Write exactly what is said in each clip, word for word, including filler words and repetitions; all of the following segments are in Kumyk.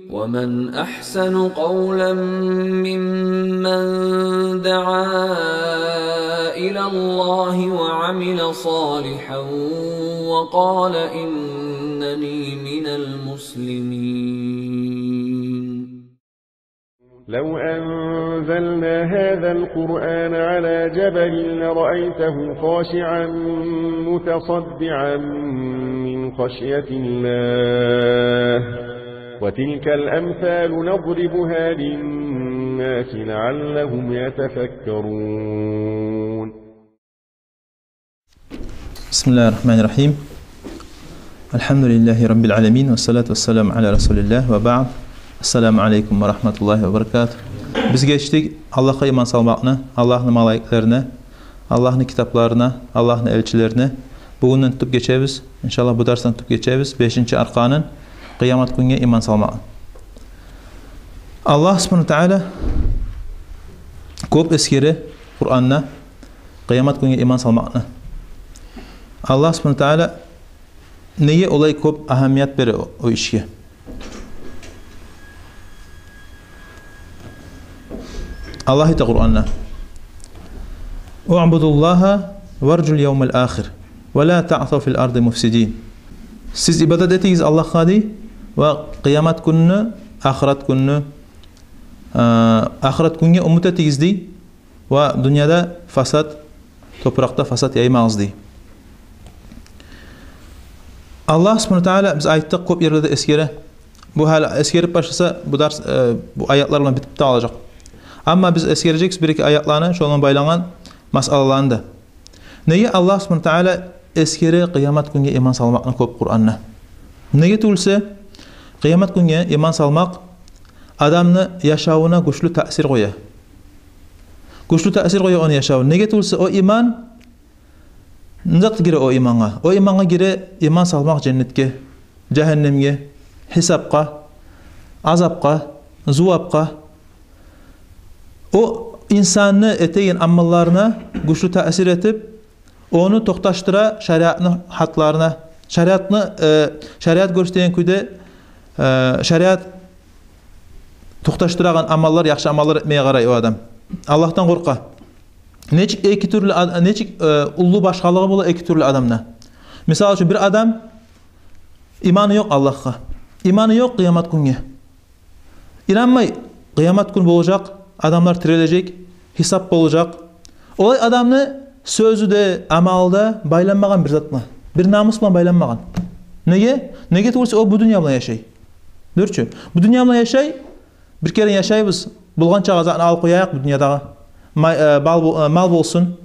ومن أحسن قولا ممن دعا إلى الله وعمل صالحا وقال إنني من المسلمين. لو أنزلنا هذا القرآن على جبل لرأيته خاشعا متصدعا من خشية الله. وتلك الأمثال نضربها للناس لعلهم يتفكرون. بسم الله الرحمن الرحيم. الحمد لله رب العالمين، والصلاة والسلام على رسول الله، وبعد. السلام عليكم ورحمة الله وبركاته. Биз гечдик Аллагьгъа иман салмакъны, Аллагьны малайиклерине, Аллагьны китапларына, Аллагьны элчилерине. Бугюнден тутуп гечебиз, иншаллагь, бу дарсдан тутуп гечебиз бешинчи арканын, къыямат гюнге иман салмакъны. Аллагь субгьанагьу ва тааля кёп эсгере Къуранда къыямат гюнге иман салмакъны. Аллагь субгьанагьу ва тааля неге олай кёп агьамият бере о, о ишге? Аллагь айта Къуранда: «Уъбудуллагьа варжул явмал ахир, ва ла таъсав фил арди муфсидин». Сиз ибадат этигиз Аллагьгъа, дей, ва къыямат гюнню, ахырат гюнню, а, ахырат гюнге умут этигиз, дей, ва дюньяда фасад, топуракъда фасад яймагъыз, дей. Аллагь субгьанагьу ва тааля, биз айтдыкъ, кёп ерлерде эсгере. Бу гьали эсгерип башласа, бу дарс, э, бу аятлар булан битип де къалажакъ. Амма биз эсгережекбиз бир-эки аятланы, шону булан байлангъан масъалаланы да. Неге Аллагь субгьанагьу ва тааля эсгере къыямат гюнге иман салмакъны кёп Къуранда? Неге тюгюлсе, къыямат гюнге иман салмакъ адамны яшавуна гючлю таъсир къоя. Гючлю таъсир къоя ону яшавуна. Неге тюгюлсе, о иман, не зат гире о имангъа? О имангъа гире иман салмакъ женнетге, жагьаннемге, гьисапгъа, азапгъа, зувапгъа. О инсанны этеген амалларына гючлю таъсир этип, ону токъташдыра шариатны гьатларына. Шариатны, э, шариат гёрсетеген кюйде, э, шариат токъташдырагъан амаллар, яхшы амаллар этмеге къарай о адам. Аллагьдан къоркъа. Нечик эки тюрлю ад-, нечик, э, уллу башгъалыгъы бола эки тюрлю адамда. Мисал учун, бир адам иманы ёкъ Аллагьгъа, иманы ёкъ къыямат гюнге. Инанмай, къыямат гюн болажакъ, адамлар тирилежек, гьисап болажакъ. Олай адамны сёзю де, амалы да байланмагъан бир зат булан, бир намус булан байланмагъан. Неге? Неге тюгюлсе, о бу дюнья булан яшай. Дюрчю? Бу дюнья булан яшай, бир керен яшайбыз, болгъанча затны алып къояйыкъ бу дюньядагъы. Ма-, э, бал бол-, э, мал болсун,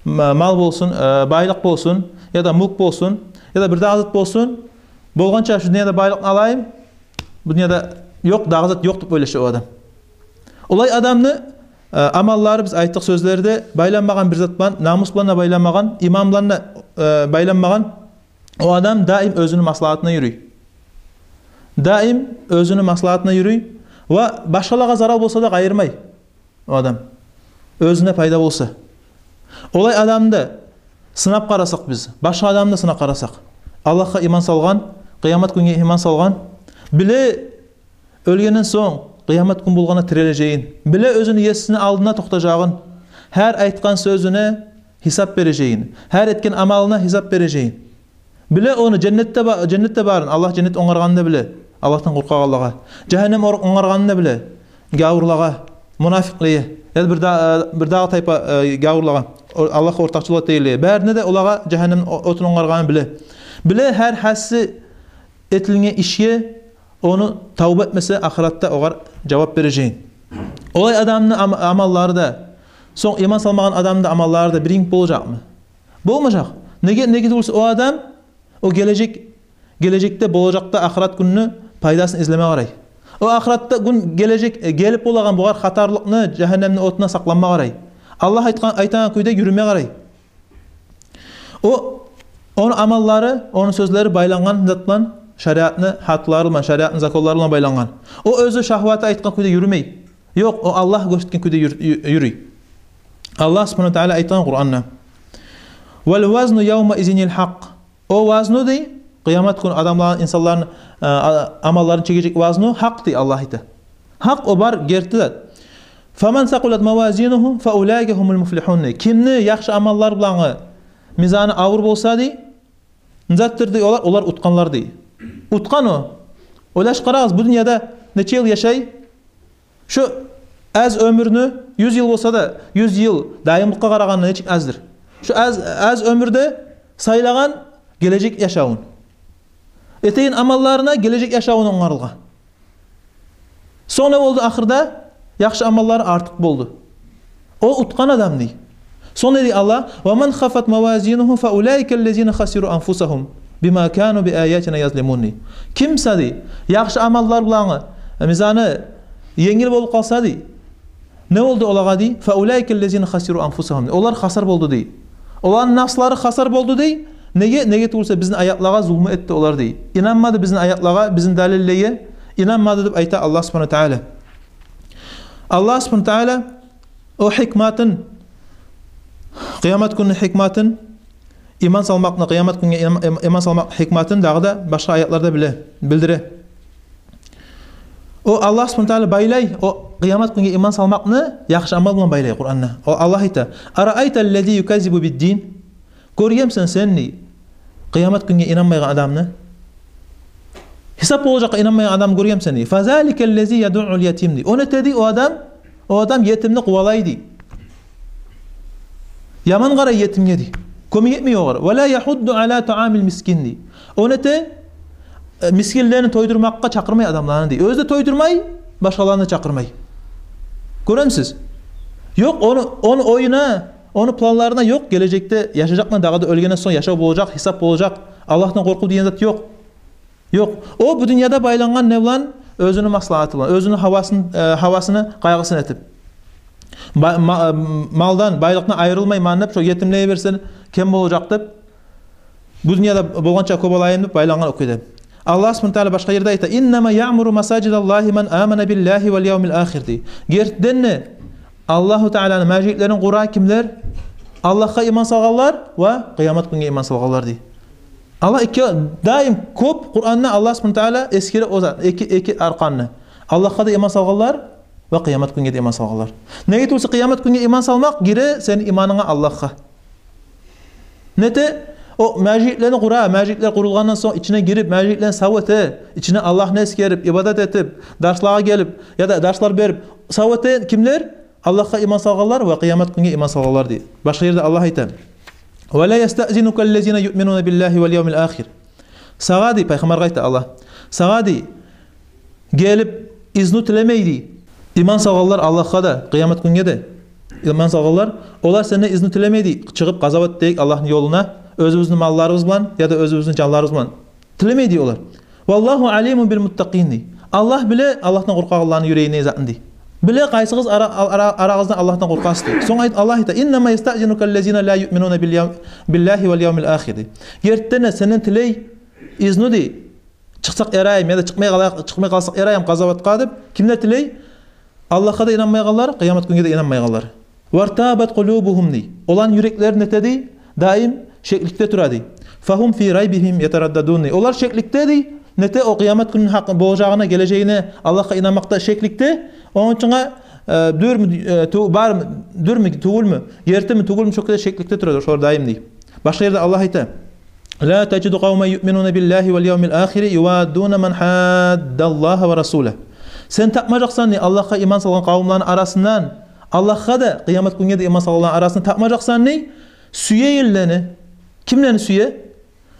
ма-, мал болсун, э, байлыкъ болсун, яда мюлк болсун, яда бир дагъы зат болсун. Болгъанча шу дюньяда байлыкъны алайым, бу дюньяда ёкъ, дагъы зат ёкъ деп ойлаша о адам. Олай адамны, э, амаллары, биз айтдыкъ сёзлерде, байланмагъан бир зат булан, намус булан да байланмагъан, иман булан да, э, байланмагъан. О адам даим оьзюню маслагьатына юрюй. Даим оьзюню маслагьатына юрюй. Ва башгъалагъа зарал болса да къайырмай о адам, оьзюне пайда болса. Олай адамны да сынап къарасакъ биз, башгъа адамны да сынап къарасакъ, Аллагьгъа иман салгъан, къыямат гюнге иман салгъан, биле оьлгенден сонг къыямат гюн болгъанда тирилежегин, биле оьзюню есини алдына токътажагъын, гьар айтгъан сёзюне гьисап бережегин, гьар этген амалына гьисап бережегин. Биле ону женнетде ба-, женнетде барын, Аллагь женнет онгаргъанын да биле, Аллагьдан къоркъагъанлагъа. Жагьаннем ор-, онгаргъанын да биле гавурлагъа, мунафикълеге, яда бир да-, э, бир дагъы тайпа, э, гавурлагъа, о-, Аллагьгъа ортакъчылыкъ этегенлеге. Барына да, олагъа жагьаннем о-, отун онгаргъанын биле. Биле гьар гьасси этилген ишге ону тавба этмесе, ахыратда огъар жавап бережегин. Олай адамны ам-, амаллары да, сонг иман салмагъан адамны да амаллары да бир йимик болажакъмы? Болмажакъ. Неге, неге тюгюлсе, о адам о гележек, гележекде, болажакъда, ахырат гюнню пайдасын излеме къарай. О ахыратда гюн гележек, э, гелип болагъан бугъар хатарлыкъны, жагьаннемни отундан сакъланма къарай. Аллагь айтгъан, айтагъан кюйде юрюме къарай. О, ону амаллары, ону сёзлери байлангъан зат булан, шариатны гьатлары булан, шариатны законлары булан байлангъан. О оьзю шагьваты айтгъан кюйде юрюмей. Ёкъ, о Аллагь гёрсетген кюйде юр-, ю-, юрюй. Аллагь субгьанагьу ва тааля айтгъан Къуранда: «Вал вазну явмаизинил гьакъ». О вазну, дей, къыямат гюн адамланы, инсанланы, э, а-, амалларын чегежек вазну гьакъ дей, Аллагь айта. Гьакъ, о бар, герти зат. «Фаман сакъулат мавазинугьу фаулаика гьумул муфлигьун» дей. Кимни яхшы амаллар булангъы мизаны авур болса дей, не затдыр дей олар, олар утгъанлар дей. Утгъан о. Ойлашып къарагъыз, бу дюньяда нече йыл яшай? Шо аз оьмюрню, юз йыл болса да, юз йыл даимликге къарагъанда нечик аздыр? Шо аз, аз оьмюрде сайлагъан гележек яшавун, этеген амалларына гележек яшавун онгарылгъан. Сонг не болду ахырда? Яхшы амаллары артыкъ болду. О утгъан адам дей. Сонг не дей Аллагь? «Ва ман хаффат мавазинугьу фаулаика ллазина хасиру анфусагьум бима кану би аятина язлимун» дей. Ким буса дей, яхшы амаллар булангъы мизаны енгил болуп къалса дей, не болду олагъа дей? «Фаулаика ллазина хасиру анфусагьум» дей. Олар хасар болду дей. Оланы нафслары хасар болду дей. Неге? Неге тюгюл буса бизин аятлагъа зулму этди олар дей. Инанмады бизин аятлагъа, бизин далиллеге инанмады деп айта Аллагь субгьанагьу ва тааля. Аллагь субгьанагьу ва тааля о гьикматын, къыямат гюнню гьикматын, иман салмакъны, къыямат гюнге иман, им-, иман салмакъ гьикматын дагъы да башгъа аятларда биле, билдире. О Аллагь субгьанагьу ва тааля байлай о къыямат гюнге иман салмакъны яхшы амал булан байлай Къуранда. О Аллагь айта: «Араайта ллази юказзибу биддин». Гёргенмисен сен дей къыямат гюнге инанмайгъан адамны? Гьисап болажакъгъа инанмайгъан адамны гёргенмисен дей. «Фазалика ллази ядуъул ятим» дей. О не эте дей о адам? О адам етимни къувалай дей. Яман къарай етимге дей. Кёмек этмей огъар. «Ва ла ягьудду аля таамил мискин» дей. О не эте? Э, мискинлени тойдурмакъгъа чакъырмай адамланы дей. Оьзю де тойдурмай, башгъаланы да чакъырмай. Гёремисиз? Ёкъ, ону, ону оюна, ону планларына ёкъ гележекде яшажакъны, дагъы да оьлгенден сонг яшав болажакъ, гьисап болажакъ, Аллагьдан къоркъув деген зат ёкъ. Ёкъ. О бу дюньяда байлангъан не булан? Оьзюню маслагьаты булан, оьзюню гьавасын, э, гьавасыны къайгъысын этип. Ба-, ма-, малдан, байлыкъдан айрылмайман деп, шо етимлеге берсем кем болажакъ деп, бу дюньяда болгъанча кёп алайым деп байлангъан о кюйде. Аллагь субгьанагьу ва тааля башгъа ерде айта: «Иннама яъмуру масажидаллагьи ман амана биллагьи вал явмил ахир» дей. Гертиден де, Аллагьу Тааляны межитлерин къура кимлер? Аллагьгъа иман салгъанлар ва къыямат гюнге иман салгъанлар дей. Аллагь эки, даим кёп Къуранда Аллагь субгьанагьу ва тааля эсгере о зат, эки, эки арканны. Аллагьгъа да иман салгъанлар ва къыямат гюнге де иман салгъанлар. Неге тюгюл буса къыямат гюнге иман салмакъ гире сени иманынгъа Аллагьгъа. Не эте? О межитлени къура, межитлер къурулгъандан сонг ичине гирип, межитлени сав эте, ичине Аллагьны эсгерип, ибадат этип, дарслагъа гелип, яда дарслар берип, сав эте кимлер? Аллагьгъа иман салгъанлар ва къыямат гюнге иман салгъанлар дей. Башгъа ерде Аллагь айта: «Ва ла ястаъзинука ллазина юъминуна биллагьи вал явмил ахир». Сагъа дей, пайхаммаргъа айта Аллагь. Сагъа дей, гелип изну тилемей дей иман салгъанлар Аллагьгъа да, къыямат гюнге де иман салгъанлар. Олар сенден изну тилемей дей чыгъып къазават этейик Аллагьны ёлуна оьзюбюзню малларыбыз булан яда оьзюбюзню жанларыбыз булан. Тилемей дей олар. «Валлагьу алимун бил муттакъин» дей. Аллагь биле Аллагьдан къоркъагъанланы юрегинде не затны дей. Биле къайсыгъыз ара-, ара-, арагъыздан Аллагьдан къоркъасыз дей. Сонг айт-, Аллагь айта: «Иннама ястаъзинука ллазина ла юъминуна бил яв-, биллагьи вал явмил ахир» дей. Гертиден де сенден тилей изну дей. Чыкъсакъ яраймы, яда чыкъмай къала-, чыкъмай къалсакъ яраймы къазаватгъа деп кимлер тилей? Аллагьгъа да инанмайгъанлар, къыямат гюнге де инанмайгъанлар. «Вартабат къулубугьум» дей. Оланы юреклери не эте дей? Даим шекликде тура дей. «Фагьум фи райбигьим ятараддадун» дей. Олар шекликде дей. Не эте? О къыямат гюнню гьакъ-, болажагъына, гележегине, Аллагьгъа инанмакъда шекликде. Ону учун, э, дюрмю, э, тю-, бармы, дюрмю, тюгюлмю, гертими, тюгюлмю, шо кюйде шекликде тура шолар даим дей. Башгъа ерде Аллагь айта: «Ла тажиду къавман юъминуна биллагьи вал явмил ахири юваддуна ман хьаддаллагьа ва расулагь». Сен тапмажакъсан дей Аллагьгъа иман салгъан къавумланы арасындан, Аллагьгъа да, къыямат гюнге де иман салгъанланы арасында тапмажакъсан дей сюегенлени. Кимлени сюе?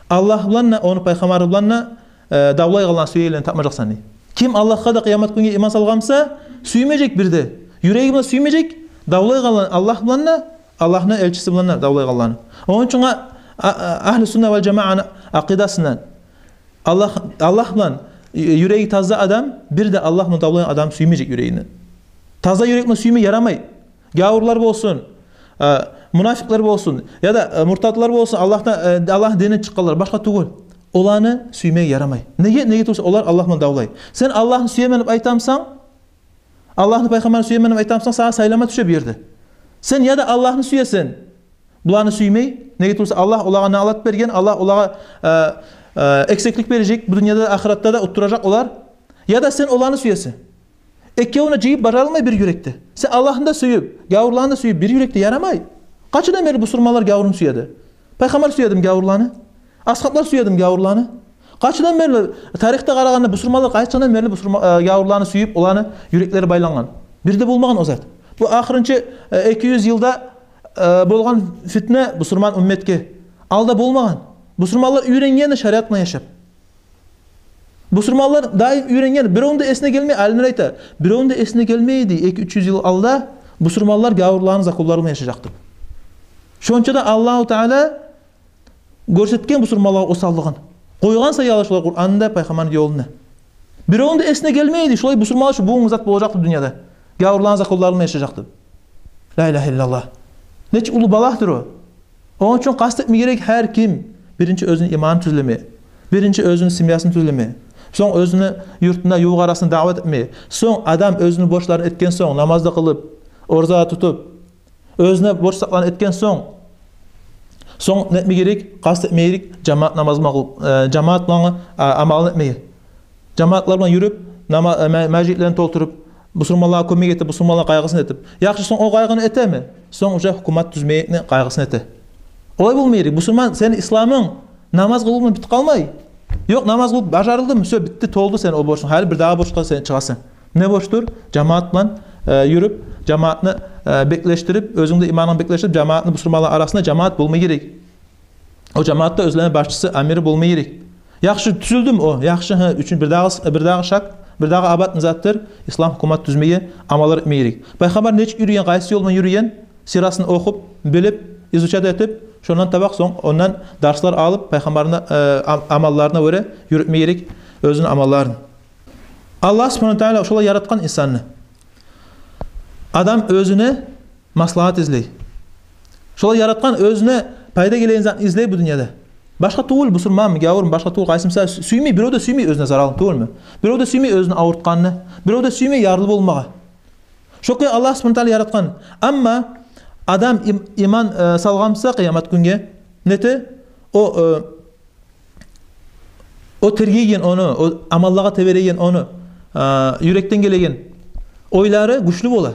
Аллагь булан да, ону пайхаммары булан да, э, давлайгъанланы сюегенлени тапмажакъсан дей. Ким Аллагьгъа да, къыямат гюнге иман салгъан буса, сюймежек бир де. Юреги булан сюймежек давлайгъанланы Аллагь булан да, Аллагьны элчиси булан да давлайгъанланы. Ону учун а-, а-, агьлю сунна вал жамааны акъидасындан Аллагь, Аллагь булан, э, юреги таза адам бир де Аллагь булан давлайгъан адамны сюймежек юрегинден. Таза юрек булан сюйме ярамай. Гавурлар болсун, э, мунафикълер болсун, яда, э, муртадлар болсун, Аллагьдан, э, Аллагьны дининден чыкъгъанлар, башгъа тюгюл. Оланы сюймеге ярамай. Неге? Неге тюгюл буса олар Аллагь булан давлай. Сен Аллагьны сюемен деп айтамысан, Аллагьны, пайхаммарын сюемен деп айтамысан, сагъа сайлама тюше бу ерде. Сен яда Аллагьны сюесен, буланы сюймей. Неге тюгюл буса Аллагь олагъа налат берген, Аллагь олагъа, э, э, эксиклик бережек, бу дюньяда да, ахыратда да утдуражакъ олар. Яда сен оланы сюесен. Экевюн де жыйып бажарылмай бир юрекде. Сен Аллагьны да сююп, гявурланы да сююп бир юрекде ярамай. Къачандан берли бусурманлар гявурну сюеди? Пайхаммар сюедими гявурланы? Асгьаплар сюедими гявурланы? Къачандан берли, тарихде къарагъанда, бусурманлар къачандан берли бусурма-, э, гявурланы сююп, оланы юреклери байлангъан? Бир де болмагъан о зат. Бу ахырынчы, э, эки юз йылда, э, болгъан фитне бусурман умметге. Алда болмагъан. Бусурманлар уьйренген шариат булан яшап. Бусурманлар даим уьйренген, биревню де эсине гелмей, алимлер айта, биревню де эсине гелмей эди эки-уьч юз йыл алда бусурманлар гявурланы законлары булан яшажакъ деп. Шонча да Аллагьу Таала гёрсетген бусурманлагъа осаллыгъын. Къойгъан саялы шолай Къуранны да, пайхаммарны ёлун да. Биревню де эсине гелмей эди шолай бусурманлар шу бугюнгю зат болажакъ деп дюньяда. Гявурланы законлары булан яшажакъ деп. Ла илагьа иллаллагь. Нечик уллу балагьдыр о. Ону учун къаст этме герек гьар ким биринчи оьзюню иманын тюзлеме, биринчи оьзюню семьясын тюзлеме, сонг оьзюню юртуна, ювукъ арасына даъват этме. Сонг адам оьзюню борчларын этген сонг, намаз да къылып, ораза да тутуп, оьзюне борч-сакъларын этген сонг, сонг не этме герек? Къаст этме герек жамаат намазын къылып, э, жамаат булан, а, амалын этмеге. Жамаатлар булан юрюп, нама-, э, ма-, межитлерин толтуруп, бусурманлагъа кёмек этип, бусурманланы къайгъысын этип. Яхшы, сонг о къайгъыны этеми? Сонг уже гьукумат тюзмекни къайгъысын эте. Олай болма герек. Бусурман, сени исламынг намаз къылыв булан битип къалмай. Ёкъ, намаз къылып бажарылдымы, всё, битди, толду сени о борчунг. Гьали бирдагъы борчгъа сен чыгъасан. Не борчдур? Жамаат булан, э, юрюп, жамаатны, э, беклешдирип, оьзюнгню де иманынгны беклешдирип, жамаатны, бусурманлар арасында жамаат болма герек. О жамаатда оьзлени башчысы, амири болма герек. Яхшы, тюзюлдюмю о? Яхшы, гьы, учун бирдагъы, бирдагъы шаг, бирдагъы абат не затдыр? Ислам гьукумат тюзмеге амаллар этме герек. Пайхаммар нечик юрюген, къайсы ёл булан юрюген, сирасын охуп, билип, изучать этип, шондан табакъ сонг ондан дарслар алып, пайхаммарны, э, ам-, амалларына гёре юрютме герек оьзюню амалларын. Аллагь субгьанагьу ва таала шолай яратгъан инсанны. Адам оьзюне маслагьат излей. Шолай яратгъан, оьзюне пайда гелеген затны излей бу дюньяда. Башгъа тюгюл, бусурманмы, гявурму, башгъа тюгюл, къайсы буса сю-, сюймей, бирев де сюймей оьзюне заралны, тюгюлмю? Бирев де сюймей оьзюню авуртгъанны, бирев де сюймей ярлы болмагъа. Шо кюй Аллагь субгьанагьу ва таала яратгъан. Амма адам им-, иман, э, салгъан буса къыямат гюнге, нете? О, э, о тергейген ону, о амаллагъа тебереген ону, а, юрекден гелеген ойлары гючлю бола.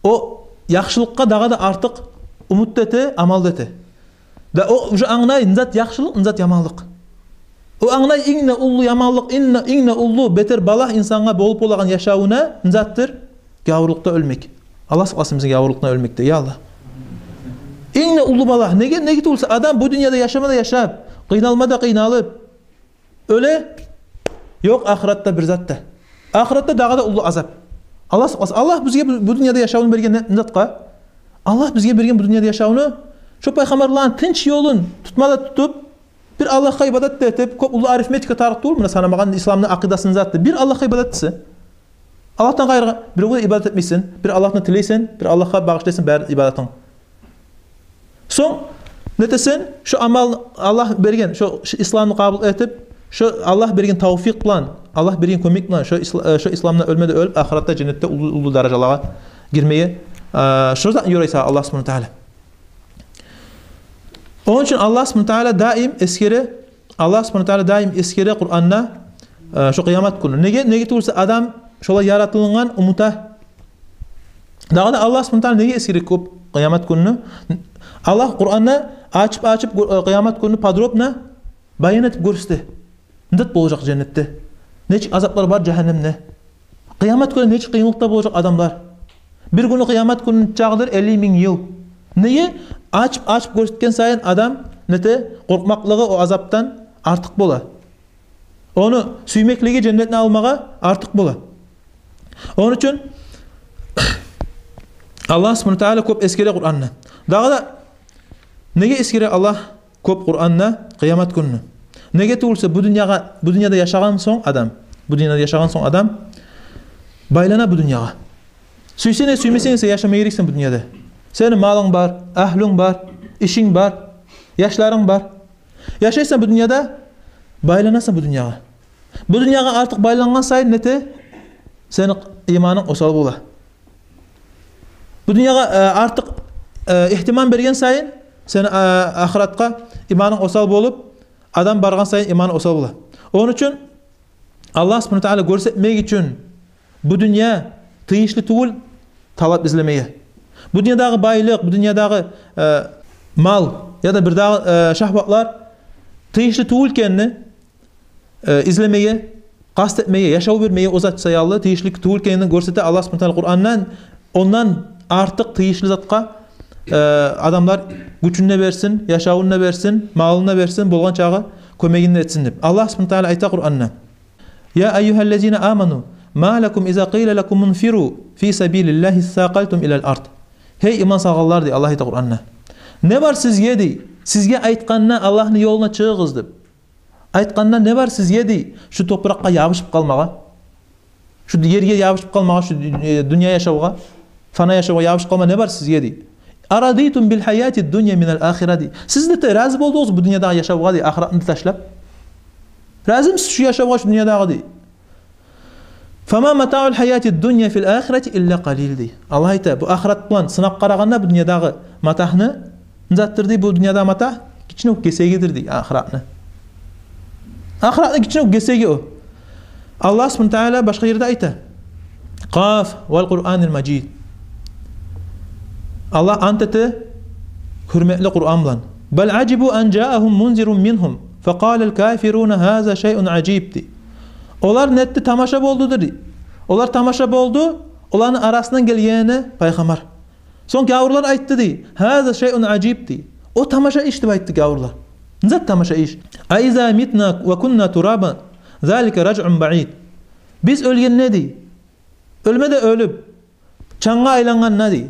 О яхшылыкъгъа дагъы да артыкъ умут да эте, амал да эте. Да о уже англай не зат яхшылыкъ, не зат яманлыкъ. О англай инг де уллу яманлыкъ, инг де, инг де уллу бетер балагь инсангъа болуп болагъан яшавуна не затдыр? Гявурлукъда оьлмек. Аллагь сакъласын бизин гявурлукъдан оьлмекден, я Аллагь. Инг де уллу балагь. Неге, неге тюгюл буса адам бу дюньяда яшама да яшап, къыйналма да къыйналып оьле. Ёкъ ахыратда бир зат да. Ахыратда дагъы да уллу азап. Аллагь сакъласын. Аллагь бизге бу, бу дюньяда яшавну берген не, не затгъа? Аллагь бизге берген бу дюньяда яшавну, шо пайхаммарланы тынч ёлун тутма да тутуп, бир Аллагьгъа ибадат да этип, кёп уллу арифметика тарыкъ тюгюл, муна санамагъан исламны акъидасыны заты. Бир Аллагьгъа ибадат этсе, Аллагьдан къайры биревге де ибадат этмейсен, бир Аллагьдан тилейсен, бир Аллагьгъа багъышлайсан бары ибадатынг. Сонг нетесен, шо амал Аллагь берген, шо, шо исламны къабул этип, шо Аллагь берген тавфикъ булан, Аллагь берген кёмек булан, шо исла-, э, шо исламда оьлме де оьлюп, ахыратда женнетде уллу, уллу даражалагъа гирмеге, э, шо затны ёрай сагъа Аллагь субгьанагьу ва таала. Ону учун Аллагь субгьанагьу ва таала даим эсгере, Аллагь субгьанагьу ва таала даим эсгере Къуранда, э, шо къыямат гюнню. Неге, неге тюгюл буса адам шолай яратылынгъан, умута. Дагъы да Аллагь субгьанагьу ва таала неге эсгере кёп къыямат гюнню? Аллагь Къуранда ачып-ачып гё-, э, къыямат гюнню подробно баян этип гёрсете. Не зат болажакъ женнетде? Нечик азаплар бар жагьаннемде? Къыямат гюню нечик къыйынлыкъда болажакъ адамлар? Бир гюню къыямат гюнню чагъыдыр элли минг йыл. Неге? Ачып-ачып гёрсетген сайын адам нете, къоркъмакълыгъы о азапдан артыкъ бола. Ону сюймеклиги женнетни алмагъа артыкъ бола. Ону учун Аллагь субгьанагьу ва таала кёп эсгере Къуранда. Дагъы да неге эсгере Аллагь кёп Къуранда къыямат гюнню? Неге тюгюл буса бу дюньягъа, бу дюньяда яшагъан сонг адам, бу дюньяда яшагъан сонг адам байлана бу дюньягъа. Сюйсенг де, сюймесенг де, сен яшама герексен бу дюньяда. Сени малынг бар, агьлюнг бар, ишинг бар, яшларынг бар. Яшайсан бу дюньяда, байланасан бу дюньягъа. Бу дюньягъа артыкъ байлангъан сайын нете? Сени иманынг осал бола. Бу дюньягъа, э, артыкъ, э, игьтимам берген сайын, сени, э, ахыратгъа иманынг осал болуп, адам баргъан сайын иманы осал бола. Ону учун Аллагь субгьанагьу ва тагьала гёрсетмек учун бу дюнья тийишли тюгюл талап излемеге. Бу дюньядагъы байлыкъ, бу дюньядагъы, э, мал яда бирдагъы, э, шагьватлар тийишли тюгюл экенни, э, излемеге, къаст этмеге, яшав бермеге о зат саялы тийишли тюгюл экенни гёрсете Аллагь субгьанагьу ва тагьала Къуранда. Ондан артыкъ тийишли затгъа, э, адамлар гючюн де берсин, яшавун да берсин, малын да берсин, болгъан чагъы кёмегин де этсин деп. Аллагь субгьанагьу ва тагьала айта Къуранда: «Я айюгьаллазина аману, ма лакум иза къила лакумунфиру фи сабилиллагьи сакъалтум илал ард». Гьей, иман салгъанлар, дей Аллагь айта Къуранда. Не бар сизге, дей, сизге айтгъанда Аллагьны ёлуна чыгъыгъыз деп. Айтгъанда не бар сизге, дей, шу топуракъгъа ябушуп къалмагъа? Шу ерге ябушуп къалмагъа, шу дю-, э, дюнья яшавгъа, фана яшавгъа ябушуп къалма не бар сизге, дей. «Арадитум бил гьаяти дунья минал ахира», дей. Сиз де рази болдугъуз бу дюньядагъы яшавгъа, дей, ахыратны да ташлап. Разимисиз шу яшавгъа, шу дюньядагъы, дей. «Фама матаъул гьаяти дунья фил ахирати илла къалил», дей. Аллагь айта, бу ахырат булан сынап къарагъанда бу дюньядагъы матагьны, не затдыр, дей, бу дюньядагъы матагь гиччинек гесегидир, дей, ахыратны. Ахыратны гиччинек гесеги о. Аллагь субгьанагьу ва тагьала башгъа ерде айта: «Къаф вал Къуранил мажид». Аллагь ант эте гьюрметли Къуран булан. «Бал ажибу ан жаагьум мунзирун мингьум, факъалал кафируна гьаза шайъун ажиб», дей. Олар нетди, тамаша болду, дей. Олар тамаша болду, оланы арасындан гелгенине пайхаммар. Сонг гавурлар айтды, дей: «Гьаза шайъун ажиб», дей. О тамаша иш деп айтды гавурлар. Не зат тамаша иш? «А иза митна ва кунна турабан, залика ражъун баид». Биз оьлгенде, дей, оьлме де оьлюп, чангъа айлангъанда, дей,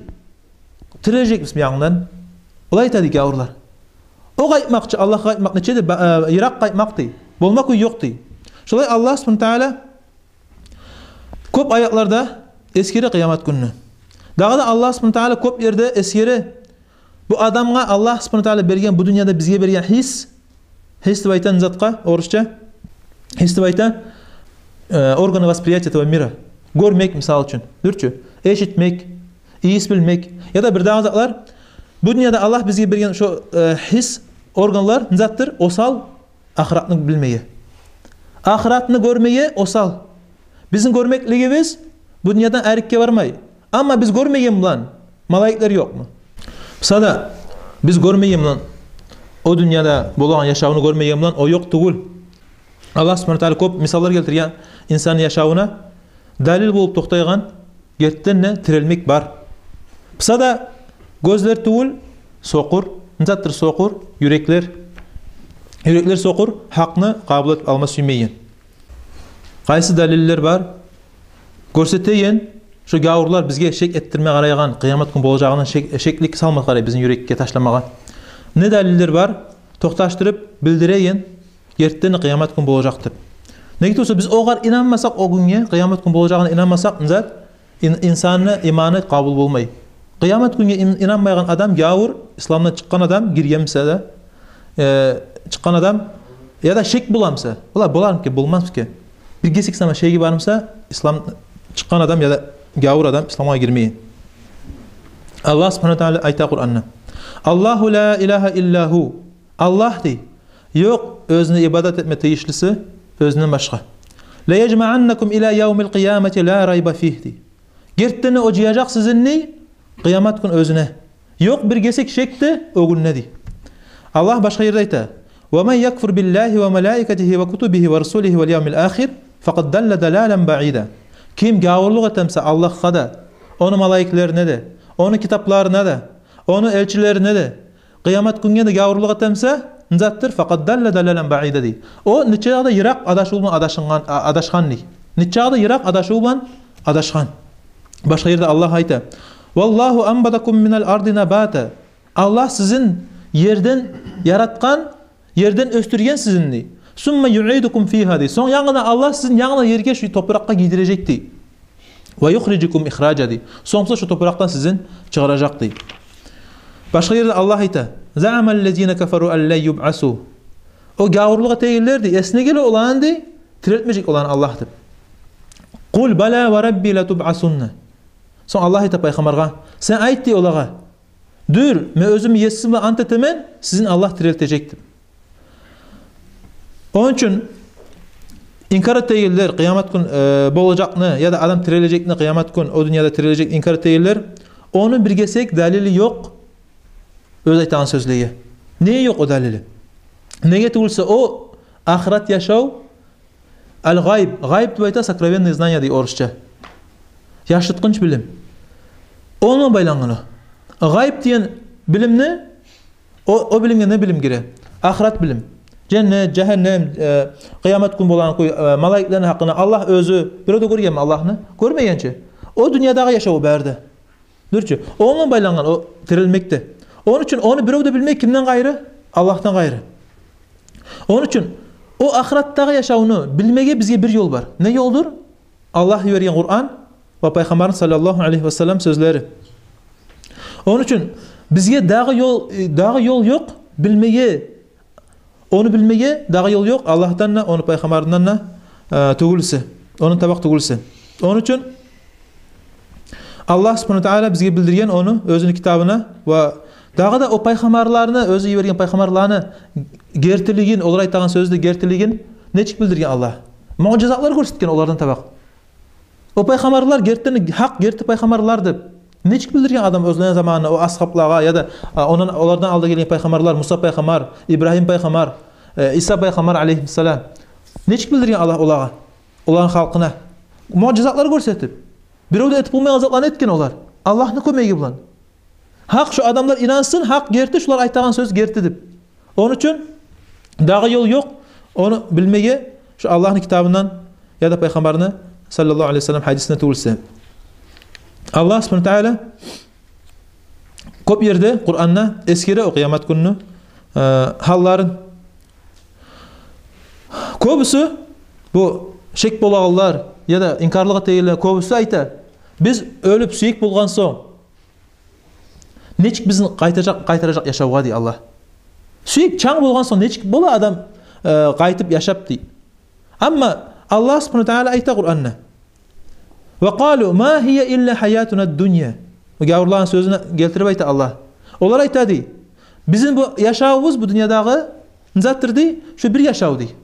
тирилежекбизми янгыдан? Олай айта, дей, гавурлар. О къайтмакъ чы, Аллагьгъа къайтмакъ нече де ба-, э, йыракъ къайтмакъ, дей. Болма кюй ёкъ, дей. Шолай Аллагь субгьанагьу ва тагьала кёп аятларда эсгере къыямат гюнню. Дагъы да Аллагь субгьанагьу ва тагьала кёп ерде эсгере бу адамгъа Аллагь субгьанагьу ва тагьала берген, бу дюньяда бизге берген гьис, гьис деп айта не затгъа орусча, гьис деп айта, э, органы восприятия этого мира. Гёрмек, мисал учун, дюр чю, эшитмек, ийис билмек, яда бирдагъы затлар. Бу дюньяда Аллагь бизге берген шо, э, гьис органлар не затдыр? Осал ахыратны билмеге, ахыратны гёрмеге осал. Бизин гёрмеклигибиз бу дюньядан арекге бармай. Амма биз гёрмеген булан малайиклер ёкъму? Буса да, биз гёрмеген булан, о дюньяда болагъан яшавну гёрмеген булан о ёкъ тюгюл. Аллагь субгьанагьу ва тагьала кёп мисаллар гелтирген инсанны яшавуна, далил болуп токътайгъан, гертиден де тирилмек бар. Буса да гёзлер тюгюл, сокъур, не затдыр сокъур? Юреклер. Юреклер сокъур, гьакъны къабул этип алма сюймейген. Къайсы далиллер бар гёрсетеген, шо гавурлар бизге шек этдирме къарайгъан, къыямат гюн болажагъына шек-, шеклик салма къарай бизин юрекге, ташламагъа? Не далиллер бар токъташдырып билдиреген гертиден къыямат гюн болажакъ деп? Неге тюгюл буса, биз огъар инанмасакъ, о гюнге, къыямат гюн болажагъына инанмасакъ, не зат, ин-, инсанны иманы къабул болмай. Къыямат гюнге ин-, инанмайгъан адам гавур, исламдан чыкъгъан адам, гирген буса да, э, чыкъгъан адам, яда шек бола буса, олай болармы экен, болмасмы экен, бир гесек сама шеги бар буса, ислам, чыкъгъан адам яда гавур адам исламгъа гирмейген. Аллагь субгьанагьу ва тагьала айта Къуранда: «Аллагьу ла илагьа илла гьу». Аллагь, дей, ёкъ оьзюне ибадат этме тийишлиси оьзюнден башгъа. «Ла яжмаъаннакум ила явмил къиямати ла райба фигь», дей. Гертиден де о жыяжакъ сизин, дей, къыямат гюн оьзюне. Ёкъ бир гесек шек де о гюнде, дей. Аллагь башгъа ерде айта: «Ва ман якфур биллагьи ва малаикатигьи ва кутубигьи ва русулигьи вал явмил ахир, факъад далла далалан баида». Ким гавурлукъ эте буса Аллагьгъа да, ону малайиклерине де, ону китапларына да, ону элчилерине де, къыямат гюнге де гавурлукъ эте буса, не затдыр? «Факъад далла далалан баида», дей. О нечакъы да йыракъ адашыв булан адашынгъан, а-, адашгъан, дей. Нечакъы да йыракъ адашыв булан адашгъан. Башгъа ерде Аллагь айта: «Валлагьу анбатакум минал арди набата». Аллагь сизин ерден яратгъан, ерден оьсдюрген сизин, дей. «Сумма юъидукум фигьа», дей. Сонг янгыдан Аллагь сизин янгыдан ерге, шу топуракъгъа гийдирежек, дей. «Ва юхрижукум ихража», дей. Сонг буса шу топуракъдан сизин чыгъаражакъ, дей. Башгъа ерде Аллагь айта: «Заъамаллазина кафару ан лан юбъасу». О гавурлукъ этегенлер, дей, эсине геле оланы, дей, тирилтмежек оланы Аллагь деп. «Къул бала ва рабби латубъасунна». Сонг Аллагь айта пайхаммаргъа: «Сен айт, дей, олагъа, дюр, мен оьзюмню Есим булан ант этемен, сизин Аллагь тирилтежек», деп. Ону учун инкар этегенлер къыямат гюн, э, болажакъны, яда адам тирилежекни, къыямат гюн, о дюньяда тирилежекни инкар этегенлер, ону бир гесек далили ёкъ оьз айтагъан сёзлеге. Неге ёкъ о далили? Неге тюгюлсе, о ахырат яшав, аль-гъайб, гъайб деп айта сокровенные знания дей орусча. Яшыртгъынч билим. Ону булан байлангъан о. Гъайб деген билимни, о, о билимге не билим гире? Ахырат билим. Женнет, жагьаннем, э, къыямат гюн болагъан кюй, э, малайиклени гьакъында, Аллагь оьзю, бирев де гёргенми Аллагьны? Гёрмеген чи. О дюньядагъы яшав о бары да. Дюр чю. Ону булан байлангъан о тирилмек де. Ону учун ону бирев де билмей, кимден къайры? Аллагьдан къайры. Ону учун о ахыраттагъы яшавну билмеге бизге бир ёл бар. Не ёлдур? Аллагь йиберген Къуран ва Пайхаммарны саллаллагьу алайгьи ва саллам сёзлери. Ону учун бизге дагъы ёл, дагъы ёл ёкъ билмеге. Ону билмеге дагъы ёл ёкъ Аллагьдан да, ону Пайхаммарындан да, э, тюгюлсе, ону табакъ тюгюлсе. Ону учун Аллагь субгьанагьу ва тааля бизге билдирген ону оьзюню китабына ва дагъы да о пайхаммарланы, оьзю йиберген пайхаммарланы гертилигин, олар айтагъан сёзню гертилигин нечик билдирген Аллагь? Муъжизатлар гёрсетген олардан табакъ. О пайхаммарлар гертиден гьакъ, герти пайхаммарлар деп нечик билдирген адам оьзлени заманына о асгьаблагъа яда, а, ондан, олардан алда гелген пайхаммарлар, Муса пайхаммар, Ибрагьим пайхаммар, э, Иса пайхаммар алейгьимуссалам. Нечик билдирген Аллагь олагъа, оланы халкъына? Муъжизатлар гёрсетип. Бирев де этип болмайгъан затланы этген олар. Аллагьны кёмеги булан. Гьакъ, шо адамлар инансын, гьакъ герти, шулар айтагъан сёз герти деп. Ону учун дагъы ёл ёкъ ону билмеге, шо Аллагьны китабындан яда Пайхаммарны саллаллагьу алайгьи ва саллам гьадисинден тюгюлсе. Аллагь субгьанагьу ва тааля кёп ерде Къуранда эсгере о къыямат гюнню, э, гьалларын. Кёбюсю, бу шек болагъанлар яда инкарлыкъ этегенлер, кёбюсю айта: «Биз оьлюп сюек болгъан сонг, нечик бизин къайтажакъ, къайтаражакъ яшавгъа?» – дей Аллагь. Сюек чанг болгъан сонг нечик бола адам, э, къайтып яшап, дей. Амма Аллагь субгьанагьу ва тааля айта Къуранда: «Ва къалу ма гьия илла гьаятуна дунья». Бу гавурлагъа сёзню гелтирип айта Аллагь. Олар айта, дей: «Бизин бу яшавубуз, бу дюньядагъы затдыр, дей, шо бир яшав, дей.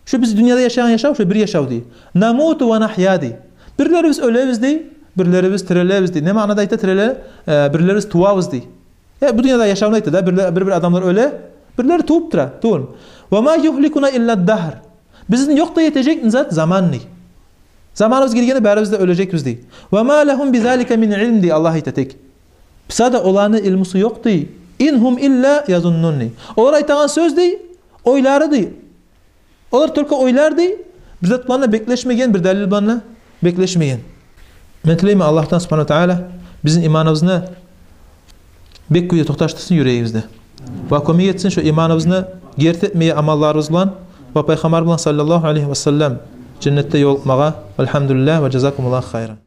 Шо биз дюньяда яшайгъан яшав, шо бир яшав, дей. Намуту ва нагья, дей. Бирлерибиз оьлебиз, дей, бирлерибиз тирилебиз», – дей. Не маънада айта тириле? Э, бирлерибиз тувабыз, дей. Э, бу дюньяда яшавну айта да, бирле-, бир-бир адамлар оьле, бирлери тувуп тура, тувулму? «Ва ма югьликуна илла дагьр». Бизин ёкъ да этежек зат заман, дей. Заманыбыз гелгенде барыбыз да оьлежекбиз, дей. «Ва ма лагьум бизалика мин илм», – дей Аллагь, айта тек. Буса да оланы илмусу ёкъ, дей. «Ин гьум илла язуннун», – дей. Олар айтагъан сёз, дей, ойлары, дей. Олар только ойлар, дей, бир зат булан да беклешмеген, бир далил булан да беклешмеген. Мен тилеймен Аллагьдан субгьанагьу ва тааля бизин иманыбызны бек кюйде токъташдырсын юрегибизде. Ва кёмек этсин шо иманыбызны герти этмеге амалларыбыз булан ва Пайхаммар булан саллаллагьу алайгьи ва саллам женнетде ёлукъмагъа. Валгьамдулиллагь ва жазакумуллагьу хайран.